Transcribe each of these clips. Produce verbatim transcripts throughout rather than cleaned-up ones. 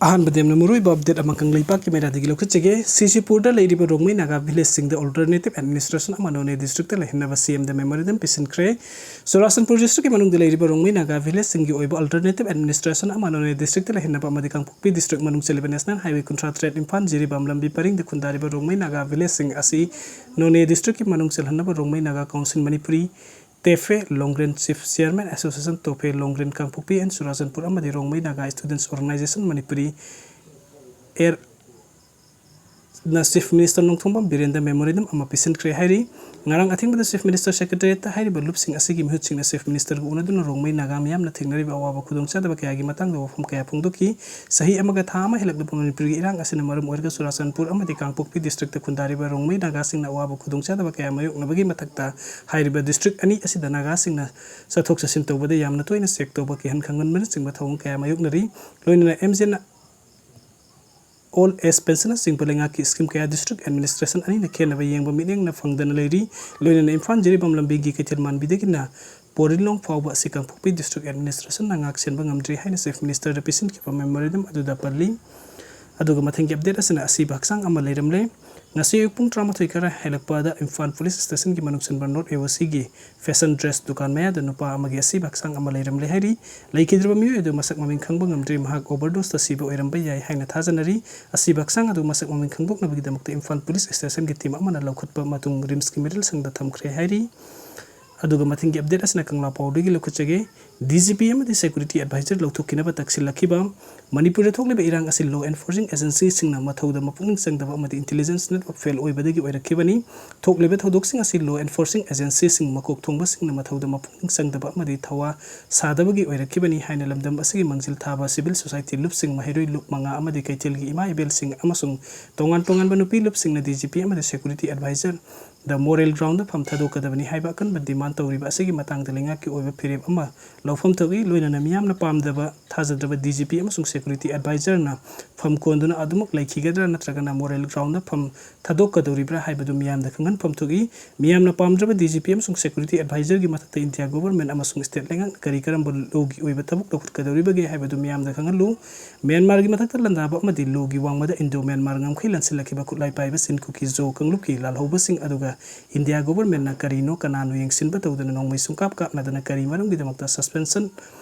ꯑꯍꯥꯟꯕꯗ ꯌꯥꯝꯅ ꯃꯔꯨꯑꯣꯏꯕ ꯑꯞꯗꯦꯠ ꯑꯃ ꯀꯪꯂꯩꯄꯥꯛꯀꯤ ꯃꯩꯔꯥꯗꯒꯤ ꯂꯧꯈꯠꯆꯒꯦ꯫ ꯁꯤꯁꯤꯄꯨꯔꯗ ꯂꯩꯔꯤꯕ ꯔꯣꯡꯃꯩ ꯅꯥꯒꯥ ꯚꯤꯂꯦꯖꯁꯤꯡꯗ ꯑꯜꯇꯔꯅꯦꯇꯤꯚ ꯑꯦꯗꯃꯤꯅꯤꯁꯇ꯭ꯔꯦꯁꯟ ꯑꯃ ꯅꯣꯅꯦ ꯗꯤꯁꯇ꯭ꯔꯤꯛꯇ ꯂꯩꯍꯟꯅꯕ ꯁꯤ ꯑꯦꯝꯗ ꯃꯦꯃꯣꯔꯦꯟꯗꯝ ꯄꯤꯁꯤꯟꯈ꯭ꯔꯦ꯫ ꯆꯨꯔꯥꯆꯥꯟꯄꯨꯔ ꯗꯤꯁꯇ꯭ꯔꯤꯛꯀꯤ ꯃꯅꯨꯡꯗ ꯂꯩꯔꯤꯕ ꯔꯣꯡꯃꯩ ꯅꯥꯒꯥ ꯚꯤꯂꯦꯖꯁꯤꯡꯒꯤ ꯑꯣꯏꯕ ꯑꯜꯇꯔꯅꯦꯇꯤꯚ ꯑꯦꯗꯃꯤꯅꯤꯁꯇ꯭ꯔꯦꯁꯟ ꯑꯃ ꯅꯣꯅꯦ ꯗꯤꯁꯇ꯭ꯔꯤꯛꯇ ꯂꯩꯍꯟꯅꯕ ꯑꯃꯗꯤ ꯀꯥꯡꯄꯣꯛꯄꯤ ꯗꯤꯁꯇ꯭ꯔꯤꯛ ꯃꯅꯨꯡ ꯆꯜꯂꯤꯕ ꯅꯦꯁꯅꯦꯜ ꯍꯥꯏꯋꯦ ꯀꯨꯟꯊ꯭ꯔꯥ ꯇꯔꯦꯠ ꯏꯝꯐꯥꯜ ꯖꯤꯔꯤꯕꯥꯝ ꯂꯝꯕꯤ ꯄꯔꯤꯡꯗ ꯈꯨꯟꯗꯥꯔꯤꯕ ꯔꯣꯡꯃꯩ ꯅꯥꯒꯥ ꯚꯤꯂꯦꯖꯁꯤꯡ ꯑꯁꯤ ꯅꯣꯅꯦ ꯗꯤꯁꯇ꯭ꯔꯤꯛꯀꯤ ꯃꯅꯨꯡ ꯆꯜꯍꯟꯅꯕ Rongmei Naga council Manipuri, Tephe Longren, chief chairman, association Tophe Longren Kangpokpi and Churachandpur ꯑꯃꯗꯤ ꯔꯣꯡꯃꯩ ꯅꯥꯒꯥ ꯁ꯭ꯇꯨꯗꯦꯟꯠꯁ ꯑꯣꯔꯒꯅꯥꯏꯖꯦꯁꯟ ꯃꯅꯤꯄꯨꯔꯤ, ꯑꯦꯔ, ꯅ ꯆꯤꯐ ꯃꯤꯅꯤꯁꯇꯔ ꯅꯣꯡꯊꯣꯝꯕꯝ ꯕꯤꯔꯦꯟꯗ ꯃꯦꯃꯣꯔꯦꯟꯗꯝ ꯑꯃ ꯄꯤꯁꯤꯟꯈ꯭ꯔꯦ ꯍꯥꯏꯔꯤ꯫ ꯉꯔꯥꯡ ꯑꯊꯦꯡꯕꯗ ꯆꯤꯐ ꯃꯤꯅꯤꯁꯇꯔ ꯁꯦꯀ꯭ꯔꯦꯇꯔꯤꯌꯦꯠꯇ ꯍꯥꯏꯔꯤꯕ ꯂꯨꯞꯁꯤꯡ ꯑꯁꯤꯒꯤ ꯃꯤꯍꯨꯠꯁꯤꯡꯅ ꯆꯤꯐ ꯃꯤꯅꯤꯁꯇꯔꯒ ꯎꯅꯗꯨꯅ ꯔꯣꯡꯃꯩ ꯅꯥꯒꯥ ꯃꯤꯌꯥꯝꯅ ꯊꯦꯡꯅꯔꯤꯕ ꯑꯋꯥꯕ ꯈꯨꯗꯣꯡꯆꯥꯗꯕ ꯀꯌꯥꯒꯤ ꯃꯇꯥꯡꯗ ꯋꯥꯐꯝ ꯀꯌꯥ ꯐꯣꯡꯗꯣꯛꯈꯤ꯫ ꯆꯍꯤ ꯑꯃꯒ ꯊꯥ ꯑꯃ ꯍꯦꯜꯂꯛꯂꯕ ꯃꯅꯤꯄꯨꯔꯒꯤ ꯏꯔꯥꯡ ꯑꯁꯤꯅ ꯃꯔꯝ ꯑꯣꯏꯔꯒ ꯆꯨꯔꯥꯆꯥꯟꯄꯨꯔ ꯑꯃꯗꯤ ꯀꯥꯡꯄꯣꯛꯄꯤ ꯗꯤꯁꯇ꯭ꯔꯤꯛꯇ ꯈꯨꯟꯗꯥꯔꯤꯕ ꯔꯣꯡꯃꯩ ꯅꯥꯒꯥꯁꯤꯡꯅ ꯑꯋꯥꯕ ꯈꯨꯗꯣꯡꯆꯥꯗꯕ ꯀꯌꯥ ꯃꯥꯌꯣꯛꯅꯕꯒꯤ ꯃꯊꯛꯇ, ꯍꯥꯏꯔꯤꯕ ꯗꯤꯁꯇ꯭ꯔꯤꯛ ꯑꯅꯤ ꯑꯁꯤꯗ ꯅꯥꯒꯥꯁꯤꯡꯅ ꯆꯠꯊꯣꯛ ꯆꯠꯁꯤꯟ ꯇꯧꯕꯗ ꯌꯥꯝꯅ ꯇꯣꯏꯅ ꯆꯦꯛ ꯇꯧꯕ, ꯀꯤꯍꯟ ꯈꯪꯍꯟꯕꯅꯆꯤꯡꯕ ꯊꯧꯑꯣꯡ ꯀꯌꯥ ꯃꯥꯌꯣꯛꯅꯔꯤ꯫ ꯂꯣꯏꯅꯅ M G N old age ꯄꯦꯟꯁꯟꯅꯆꯤꯡꯕ ꯂꯩꯉꯥꯛꯀꯤ ꯁ꯭ꯀꯤꯝ ꯀꯌꯥ ꯗꯤꯁꯇ꯭ꯔꯤꯛ ꯑꯦꯗꯃꯤꯅꯤꯁꯇ꯭ꯔꯦꯁꯟ ꯑꯅꯤꯅ ꯈꯦꯠꯅꯕ ꯌꯦꯡꯕ ꯃꯤꯠꯌꯦꯡꯅ ꯐꯪꯗꯅ ꯂꯩꯔꯤ꯫ ꯂꯣꯏꯅꯅ ꯏꯝꯐꯥꯜ ꯖꯤꯔꯤꯕꯥꯝ ꯂꯝꯕꯤꯒꯤ ꯀꯩꯊꯦꯜ ꯃꯥꯟꯕꯤꯗꯒꯤꯅ ꯄꯣꯔꯤꯂꯣꯡ ꯐꯥꯎꯕ ꯑꯁꯤ ꯀꯥꯡꯄꯣꯛꯄꯤ ꯗꯤꯁꯇ꯭ꯔꯤꯛ ꯑꯦꯗꯃꯤꯅꯤꯁꯇ꯭ꯔꯦꯁꯟꯅ ꯉꯥꯛ ꯁꯦꯟꯕ ꯉꯝꯗ꯭ꯔꯤ ꯍꯥꯏꯅ ꯆꯤꯐ ꯃꯤꯅꯤꯁꯇꯔꯗ ꯄꯤꯁꯤꯟꯈꯤꯕ ꯃꯦꯃꯣꯔꯦꯟꯗꯝ ꯑꯗꯨꯗ ꯄꯜꯂꯤ꯫ ꯑꯗꯨꯒ ꯃꯊꯪꯒꯤ ꯑꯞꯗꯦꯠ ꯑꯁꯤꯅ ꯑꯁꯤꯕ ꯍꯛꯆꯥꯡ ꯑꯃ ꯂꯩꯔꯝꯂꯦ꯫ ꯉꯁꯤ ꯑꯌꯨꯛ ꯄꯨꯡ ꯇꯔꯥꯃꯥꯊꯣꯏ ꯈꯔ ꯍꯦꯜꯂꯛꯄꯗ ꯏꯝꯐꯥꯜ ꯄꯨꯂꯤꯁ ꯁ꯭ꯇꯦꯁꯟꯒꯤ ꯃꯅꯨꯡ ꯆꯟꯕ ꯅꯣꯔꯠ ꯑꯦ ꯑꯣ ꯁꯤꯒꯤ ꯐꯦꯁꯟ ꯗ꯭ꯔꯦꯁ ꯗꯨꯀꯥꯟ ꯃꯌꯥꯗ ꯅꯨꯄꯥ ꯑꯃꯒꯤ ꯑꯁꯤꯕ ꯍꯛꯆꯥꯡ ꯑꯃ ꯂꯩꯔꯝꯂꯦ ꯍꯥꯏꯔꯤ꯫ ꯂꯩꯈꯤꯗ꯭ꯔꯕ ꯃꯤꯑꯣꯏ ꯑꯗꯨ ꯃꯁꯛ ꯃꯃꯤꯡ ꯈꯪꯕ ꯉꯝꯗ꯭ꯔꯤ꯫ ꯃꯍꯥꯛ ꯑꯣꯚꯔꯗꯣꯁꯇ ꯁꯤꯕ ꯑꯣꯏꯔꯝꯕ ꯌꯥꯏ ꯍꯥꯏꯅ ꯊꯥꯖꯅꯔꯤ꯫ ꯑꯁꯤꯕ ꯍꯛꯆꯥꯡ ꯑꯗꯨ ꯃꯁꯛ ꯃꯃꯤꯡ ꯈꯪꯗꯣꯛꯅꯕꯒꯤꯗꯃꯛꯇ ꯏꯝꯐꯥꯜ ꯄꯨꯂꯤꯁ ꯁ꯭ꯇꯦꯁꯟꯒꯤ ꯇꯤꯝ ꯑꯃꯅ ꯂꯧꯈꯠꯄ ꯃꯇꯨꯡ ꯔꯤꯝꯁꯀꯤ ꯃꯤꯔꯜꯁꯪꯗ ꯊꯝꯈ꯭ꯔꯦ ꯍꯥꯏꯔꯤ꯫ ꯑꯗꯨꯒ ꯃꯊꯪꯒꯤ ꯑꯞꯗꯦꯠ ꯑꯁꯤꯅ ꯀꯪꯂꯥ ꯄꯥꯎꯗꯒꯤ ꯂꯧꯈꯠꯆꯒꯦ꯫ ꯗꯤ ꯖꯤ ꯄꯤ ꯑꯃꯗꯤ ꯁꯦꯀ꯭ꯌꯨꯔꯤꯇꯤ ꯑꯦꯗꯚꯥꯏꯖꯔ ꯂꯧꯊꯣꯛꯈꯤꯅꯕ ꯇꯛꯁꯤꯜꯂꯛꯈꯤꯕ꯫ ꯃꯅꯤꯄꯨꯔꯗ ꯊꯣꯛꯂꯤꯕ ꯏꯔꯥꯡ ꯑꯁꯤ ꯂꯣ ꯑꯦꯟꯐꯣꯔꯁꯤꯡ ꯑꯦꯖꯦꯟꯁꯤꯁꯤꯡꯅ ꯃꯊꯧꯗ ꯃꯄꯨꯛꯅꯤꯡ ꯆꯪꯗꯕ ꯑꯃꯗꯤ ꯏꯟꯇꯦꯂꯤꯖꯦꯟꯁ ꯅꯦꯠꯋꯥꯔꯛ ꯐꯦꯜ ꯑꯣꯏꯕꯗꯒꯤ ꯑꯣꯏꯔꯛꯈꯤꯕꯅꯤ꯫ ꯊꯣꯛꯂꯤꯕ ꯊꯧꯗꯣꯛꯁꯤꯡ ꯑꯁꯤ ꯂꯣ ꯑꯦꯟꯐꯣꯔꯁꯤꯡ ꯑꯦꯖꯦꯟꯁꯤꯁꯤꯡ ꯃꯀꯣꯛ ꯊꯣꯡꯕꯁꯤꯡꯅ ꯃꯊꯧꯗ ꯃꯄꯨꯛꯅꯤꯡ ꯆꯪꯗꯕ ꯑꯃꯗꯤ ꯊꯋꯥ ꯁꯥꯗꯕꯒꯤ ꯑꯣꯏꯔꯛꯈꯤꯕꯅꯤ ꯍꯥꯏꯅ ꯂꯝꯗꯝ ꯑꯁꯤꯒꯤ ꯃꯥꯡꯖꯤꯜ ꯊꯥꯕ ꯁꯤꯚꯤꯜ ꯁꯣꯁꯥꯏꯇꯤ ꯂꯨꯞꯁꯤꯡ, ꯃꯍꯩꯔꯣꯏ ꯂꯨꯞ ꯃꯉꯥ ꯑꯃꯗꯤ ꯀꯩꯊꯦꯜꯒꯤ ꯏꯃꯥ ꯏꯕꯦꯜꯁꯤꯡ ꯑꯃꯁꯨꯡ ꯇꯣꯉꯥꯟ ꯇꯣꯉꯥꯟꯕ ꯅꯨꯄꯤ ꯂꯨꯞꯁꯤꯡꯅ ꯗꯤ ꯖꯤ ꯄꯤ ꯑꯃꯗꯤ ꯁꯦꯀ꯭ꯌꯨꯔꯤꯇꯤ ꯑꯦꯗꯚꯥꯏꯖꯔ ꯗ ꯃꯣꯔꯦꯜ ꯒ꯭ꯔꯥꯎꯟꯗ ꯐꯝ ꯊꯥꯗꯣꯛꯀꯗꯕꯅꯤ ꯍꯥꯏꯕ ꯑꯀꯟꯕ ꯗꯤꯃꯥꯟ ꯇꯧꯔꯤꯕ ꯑꯁꯤꯒꯤ ꯃꯇꯥꯡꯗ ꯂꯩꯉꯥꯛꯀꯤ ꯑꯣꯏꯕ ꯐꯤꯔꯦꯞ ꯑꯃ ꯂꯧꯐꯝ ꯊꯣꯛꯏ꯫ ꯂꯣꯏꯅꯅ ꯃꯤꯌꯥꯝꯅ ꯄꯥꯝꯗꯕ, ꯊꯥꯖꯗ꯭ꯔꯕ D G P ꯑꯃꯁꯨꯡ security advisorꯅ ꯐꯝ ꯀꯣꯟꯗꯨꯅ ꯑꯗꯨꯃꯛ ꯂꯩꯈꯤꯒꯗ꯭ꯔꯥ ꯅꯠꯇ꯭ꯔꯒꯅ moral groundꯗ ꯐꯝ ꯊꯥꯗꯣꯛꯀꯗꯧꯔꯤꯕ꯭ꯔꯥ ꯍꯥꯏꯕꯗꯨ ꯃꯤꯌꯥꯝꯗ ꯈꯪꯍꯟꯐꯝ ꯊꯣꯛꯏ꯫ ꯃꯤꯌꯥꯝꯅ ꯄꯥꯝꯗ꯭ꯔꯕ D G P ꯑꯃꯁꯨꯡ security advisorꯒꯤ ꯃꯊꯛꯇ India government ꯑꯃꯁꯨꯡ state ꯂꯩꯉꯥꯛꯅ ꯀꯔꯤ ꯀꯔꯝꯕ lawꯒꯤ ꯑꯣꯏꯕ ꯊꯕꯛ ꯂꯧꯈꯠꯀꯗꯧꯔꯤꯕꯒꯦ ꯍꯥꯏꯕꯗꯨ ꯃꯤꯌꯥꯝꯗ ꯈꯪꯍꯜꯂꯨ꯫ ꯃ꯭ꯌꯥꯟꯃꯥꯔꯒꯤ ꯃꯊꯛꯇ ꯂꯥꯟꯗꯥꯕ ꯑꯃꯗꯤ lawꯒꯤ ꯋꯥꯡꯃꯗ Indo Myanmar ꯉꯝꯈꯩ ꯂꯥꯟꯁꯤꯜꯂꯛꯈꯤꯕ ꯈꯨꯠꯂꯥꯏ ꯄꯥꯏꯕ ꯁꯤꯟ ꯀꯨꯀꯤ ꯖꯣ ꯀꯥꯡꯂꯨꯞꯀꯤ ꯂꯥꯜꯍꯧꯕꯁꯤꯡ ꯑꯗꯨꯒ India governmentꯅ ꯀꯔꯤꯅꯣ ꯀꯅꯥꯅꯣ ꯌꯦꯡꯁꯤꯟꯕ ꯇꯧꯗꯅ ꯅꯣꯡꯃꯩ ꯁꯨꯡꯀꯥꯞ ꯀꯥꯞꯅꯗꯅ ꯀꯔꯤ ꯃꯔꯝꯒꯤꯗꯃꯛꯇ suspension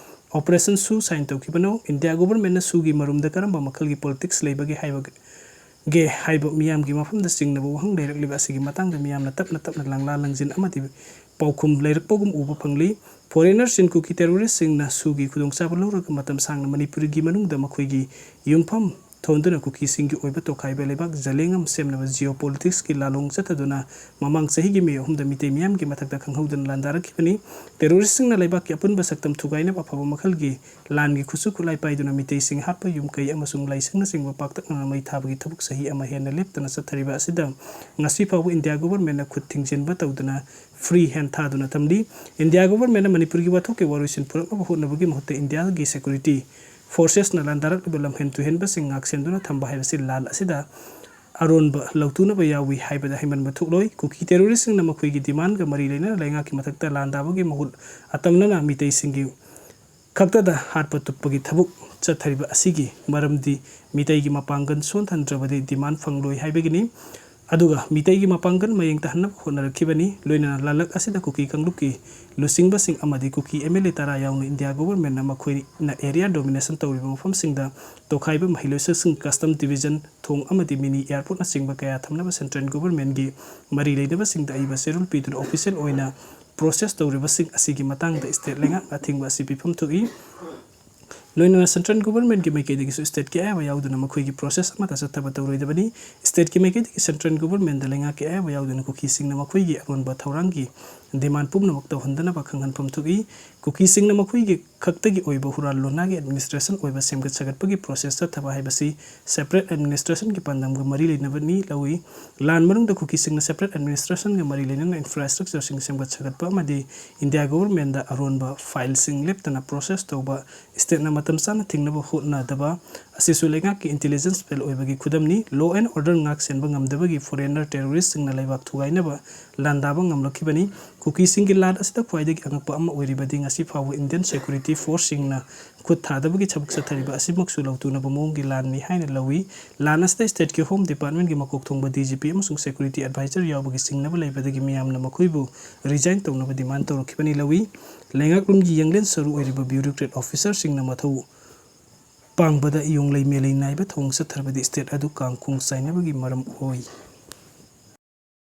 operation ꯁꯨ sign ꯇꯧꯈꯤꯕꯅꯣ? India governmentꯅ ꯁꯨꯒꯤ ꯃꯔꯨꯝꯗ ꯀꯔꯝꯕ ꯃꯈꯜꯒꯤ politics ꯂꯩꯕꯒꯦ ꯍꯥꯏꯕꯒꯦ ꯍꯥꯏꯕ ꯃꯤꯌꯥꯝꯒꯤ ꯃꯐꯝꯗ ꯆꯤꯡꯅꯕ ꯋꯥꯍꯪ ꯂꯩꯔꯛꯂꯤꯕ ꯑꯁꯤꯒꯤ ꯃꯇꯥꯡꯗ ꯃꯤꯌꯥꯝꯅ ꯇꯞꯅ ꯇꯞꯅ ꯂꯪꯂꯥ ꯂꯪꯖꯤꯟ ꯑꯃꯗꯤ ꯄꯥꯎꯈꯨꯝ ꯂꯩꯔꯛꯄꯒꯨꯝ ꯎꯕ ꯐꯪꯂꯤ꯫ Foreigners ꯁꯤꯟ ꯀꯨꯀꯤ terroristꯁꯤꯡꯅ ꯁꯨꯒꯤ ꯈꯨꯗꯣꯡꯆꯥꯕ ꯂꯧꯔꯒ ꯃꯇꯝ ꯁꯥꯡꯅ ꯃꯅꯤꯄꯨꯔꯒꯤ ꯃꯅꯨꯡꯗ ꯃꯈꯣꯏꯒꯤ ꯌꯨꯝꯐꯝ ꯊꯣꯟꯗꯨꯅ ꯀꯨꯀꯤꯁꯤꯡꯒꯤ ꯑꯣꯏꯕ ꯇꯣꯈꯥꯏꯕ ꯂꯩꯕꯥꯛ ꯖꯂꯦꯡꯉꯝ ꯁꯦꯝꯅꯕ geopoliticsꯀꯤ ꯂꯥꯂꯣꯡ ꯆꯠꯊꯗꯨꯅ ꯃꯃꯥꯡ ꯆꯍꯤꯒꯤ May ꯑꯍꯨꯝꯗ ꯃꯤꯇꯩ ꯃꯤꯌꯥꯝꯒꯤ ꯃꯊꯛꯇ ꯈꯪꯍꯧꯗꯅ ꯂꯥꯟꯗꯥꯔꯛꯈꯤꯕꯅꯤ꯫ Terroristꯁꯤꯡꯅ ꯂꯩꯕꯥꯛꯀꯤ ꯑꯄꯨꯟꯕ ꯁꯛꯇꯝ ꯊꯨꯒꯥꯏꯅꯕ ꯑꯐꯕ ꯃꯈꯜꯒꯤ ꯂꯥꯟꯒꯤ ꯈꯨꯠꯁꯨ ꯈꯨꯠꯂꯥꯏ ꯄꯥꯏꯗꯨꯅ ꯃꯤꯇꯩꯁꯤꯡ ꯍꯥꯠꯄ, ꯌꯨꯝ ꯀꯩ ꯑꯃꯁꯨꯡ ꯂꯥꯏꯁꯪꯅꯆꯤꯡꯕ ꯄꯥꯛꯇꯛꯅꯅ ꯃꯩ ꯊꯥꯕꯒꯤ ꯊꯕꯛ ꯆꯍꯤ ꯑꯃ ꯍꯦꯟꯅ ꯂꯦꯞꯇꯅ ꯆꯠꯊꯔꯤꯕ ꯑꯁꯤꯗ ꯉꯁꯤ ꯐꯥꯎꯕ India governmentꯅ ꯈꯨꯠ ꯊꯤꯡꯖꯤꯟꯕ ꯇꯧꯗꯅ free hand ꯊꯥꯗꯨꯅ ꯊꯝꯂꯤ꯫ India governmentꯅ ꯃꯅꯤꯄꯨꯔꯒꯤ ꯋꯥꯊꯣꯛꯀꯤ ꯋꯥꯔꯣꯏꯁꯤꯟ ꯄꯨꯔꯛꯅꯕ ꯍꯣꯠꯅꯕꯒꯤ ꯃꯍꯨꯠꯇ Indiaꯒꯤ security forcesꯅ ꯂꯥꯟꯗꯥꯔꯛꯂꯤꯕ ꯂꯝꯍꯦꯟ ꯇꯨꯍꯦꯟꯕꯁꯤꯡ ꯉꯥꯛꯁꯦꯟꯗꯨꯅ ꯊꯝꯕ ꯍꯥꯏꯕꯁꯤ ꯂꯥꯟ ꯑꯁꯤꯗ ꯑꯔꯣꯟꯕ ꯂꯧꯇꯨꯅꯕ ꯌꯥꯎꯏ ꯍꯥꯏꯕꯗ ꯍꯥꯏꯃꯟꯕ ꯊꯣꯛꯂꯣꯏ꯫ ꯀꯨꯀꯤ terroristꯁꯤꯡꯅ ꯃꯈꯣꯏꯒꯤ demandꯒ ꯃꯔꯤ ꯂꯩꯅꯅ ꯂꯩꯉꯥꯛꯀꯤ ꯃꯊꯛꯇ ꯂꯥꯟꯗꯥꯕꯒꯤ ꯃꯍꯨꯠ ꯑꯇꯝꯅꯅ ꯃꯤꯇꯩꯁꯤꯡꯒꯤ ꯈꯛꯇꯗ ꯍꯥꯠꯄ ꯇꯨꯞꯄꯒꯤ ꯊꯕꯛ ꯆꯠꯊꯔꯤꯕ ꯑꯁꯤꯒꯤ ꯃꯔꯝꯗꯤ ꯃꯤꯇꯩꯒꯤ ꯃꯄꯥꯡꯒꯜ ꯁꯣꯟꯊꯍꯟꯗ꯭ꯔꯕꯗꯤ demand ꯐꯪꯂꯣꯏ ꯍꯥꯏꯕꯒꯤꯅꯤ꯫ ꯑꯗꯨꯒ ꯃꯤꯇꯩꯒꯤ ꯃꯄꯥꯡꯒꯜ ꯃꯌꯦꯡ ꯇꯥꯍꯟꯅꯕ ꯍꯣꯠꯅꯔꯛꯈꯤꯕꯅꯤ꯫ ꯂꯣꯏꯅꯅ ꯂꯥꯜꯂꯛ ꯑꯁꯤꯗ ꯀꯨꯀꯤ ꯀꯥꯡꯂꯨꯞꯀꯤ ꯂꯨꯆꯤꯡꯕꯁꯤꯡ ꯑꯃꯗꯤ ꯀꯨꯀꯤ MLA ꯇꯔꯥ ꯌꯥꯎꯅ India governmentꯅ ꯃꯈꯣꯏꯅ area domination ꯇꯧꯔꯤꯕ ꯃꯐꯝꯁꯤꯡꯗ ꯇꯣꯈꯥꯏꯕ ꯃꯍꯩꯂꯣꯏꯁꯪꯁꯤꯡ, custom division, ꯊꯣꯡ ꯑꯃꯗꯤ mini airportꯅꯆꯤꯡꯕ ꯀꯌꯥ ꯊꯝꯅꯕ central governmentꯒꯤ ꯃꯔꯤ ꯂꯩꯅꯕꯁꯤꯡꯗ ꯑꯏꯕ ꯆꯦꯔꯣꯜ ꯄꯤꯗꯨꯅ official ꯑꯣꯏꯅ process ꯇꯧꯔꯤꯕꯁꯤꯡ ꯑꯁꯤꯒꯤ ꯃꯇꯥꯡꯗ state ꯂꯩꯉꯥꯛꯅ ꯑꯊꯤꯡꯕ ꯑꯁꯤ ꯄꯤꯐꯝ ꯊꯣꯛꯏ꯫ ꯂꯣꯏꯅꯅ central governmentꯀꯤ ꯃꯥꯏꯀꯩꯗꯒꯤꯁꯨ stateꯀꯤ ꯑꯌꯥꯕ ꯌꯥꯎꯗꯅ ꯃꯈꯣꯏꯒꯤ process ꯑꯃꯠꯇ ꯆꯠꯊꯕ ꯇꯧꯔꯣꯏꯗꯕꯅꯤ꯫ Stateꯀꯤ ꯃꯥꯏꯀꯩꯗꯒꯤ central governmentꯗ ꯂꯩꯉꯥꯛꯀꯤ ꯑꯌꯥꯕ ꯌꯥꯎꯗꯅ ꯀꯨꯀꯤꯁꯤꯡꯅ ꯃꯈꯣꯏꯒꯤ ꯑꯔꯣꯟꯕ ꯊꯧꯔꯥꯡꯒꯤ demand ꯄꯨꯝꯅꯃꯛ ꯇꯧꯍꯟꯗꯅꯕ ꯈꯪꯍꯟꯐꯝ ꯊꯣꯛꯏ꯫ ꯀꯨꯀꯤꯁꯤꯡꯅ ꯃꯈꯣꯏꯒꯤ ꯈꯛꯇꯒꯤ ꯑꯣꯏꯕ ꯍꯨꯔꯥꯟ ꯂꯣꯟꯅꯥꯒꯤ administration ꯑꯣꯏꯕ ꯁꯦꯝꯒꯠ ꯁꯥꯒꯠꯄꯒꯤ process ꯆꯠꯊꯕ ꯍꯥꯏꯕꯁꯤ separate administrationꯒꯤ ꯄꯥꯟꯗꯝꯒ ꯃꯔꯤ ꯂꯩꯅꯕꯅꯤ ꯂꯧꯏ꯫ ꯂꯥꯟ ꯃꯅꯨꯡꯗ ꯀꯨꯀꯤꯁꯤꯡꯅ separate administrationꯒ ꯃꯔꯤ ꯂꯩꯅꯅ infrastructureꯁꯤꯡ ꯁꯦꯝꯒꯠ ꯁꯥꯒꯠꯄ ꯑꯃꯗꯤ India governmentꯗ ꯑꯔꯣꯟꯕ fileꯁꯤꯡ ꯂꯦꯞꯇꯅ process ꯇꯧꯕ, stateꯅ ꯃꯇꯝ ꯆꯥꯅ ꯊꯤꯡꯅꯕ ꯍꯣꯠꯅꯗꯕ ꯑꯁꯤꯁꯨ ꯂꯩꯉꯥꯛꯀꯤ intelligence fail ꯑꯣꯏꯕꯒꯤ ꯈꯨꯗꯝꯅꯤ꯫ Law and order ꯉꯥꯛ ꯁꯦꯟꯕ ꯉꯝꯗꯕꯒꯤ foreigner terroristꯁꯤꯡꯅ ꯂꯩꯕꯥꯛ ꯊꯨꯒꯥꯏꯅꯕ ꯂꯥꯟꯗꯥꯕ ꯉꯝꯂꯛꯈꯤꯕꯅꯤ꯫ ꯀꯨꯀꯤꯁꯤꯡꯒꯤ ꯂꯥꯟ ꯑꯁꯤꯗ ꯈ꯭ꯋꯥꯏꯗꯒꯤ ꯑꯉꯛꯄ ꯑꯃ ꯑꯣꯏꯔꯤꯕꯗꯤ ꯉꯁꯤ ꯐꯥꯎꯕ Indian security forceꯁꯤꯡꯅ ꯈꯨꯠ ꯊꯥꯗꯕꯒꯤ ꯊꯕꯛ ꯆꯠꯊꯔꯤꯕ ꯑꯁꯤꯃꯛꯁꯨ ꯂꯧꯇꯨꯅꯕ ꯃꯑꯣꯡꯒꯤ ꯂꯥꯟꯅꯤ ꯍꯥꯏꯅ ꯂꯧꯏ꯫ ꯂꯥꯟ ꯑꯁꯤꯗ stateꯀꯤ home departmentꯀꯤ ꯃꯀꯣꯛ ꯊꯣꯡꯕ DGP ꯑꯃꯁꯨꯡ security adviser ꯌꯥꯎꯕꯒꯤ ꯆꯤꯡꯅꯕ ꯂꯩꯕꯗꯒꯤ ꯃꯤꯌꯥꯝꯅ ꯃꯈꯣꯏꯕꯨ resign ꯇꯧꯅꯕ demand ꯇꯧꯔꯛꯈꯤꯕꯅꯤ ꯂꯧꯏ꯫ ꯂꯩꯉꯥꯛꯂꯣꯟꯒꯤ ꯌꯥꯡꯂꯦꯟ ꯁꯔꯨ ꯑꯣꯏꯔꯤꯕ bureaucrat officerꯁꯤꯡꯅ ꯃꯊꯧ ꯄꯥꯡꯕꯗ ꯌꯣꯡꯂꯩ ꯃꯦꯂꯩ ꯅꯥꯏꯕ ꯊꯧꯑꯣꯡ ꯆꯠꯊꯔꯕꯗꯤ state ꯑꯗꯨ ꯀꯥꯡꯈꯣꯡ ꯆꯥꯏꯅꯕꯒꯤ ꯃꯔꯝ ꯑꯣꯏ꯫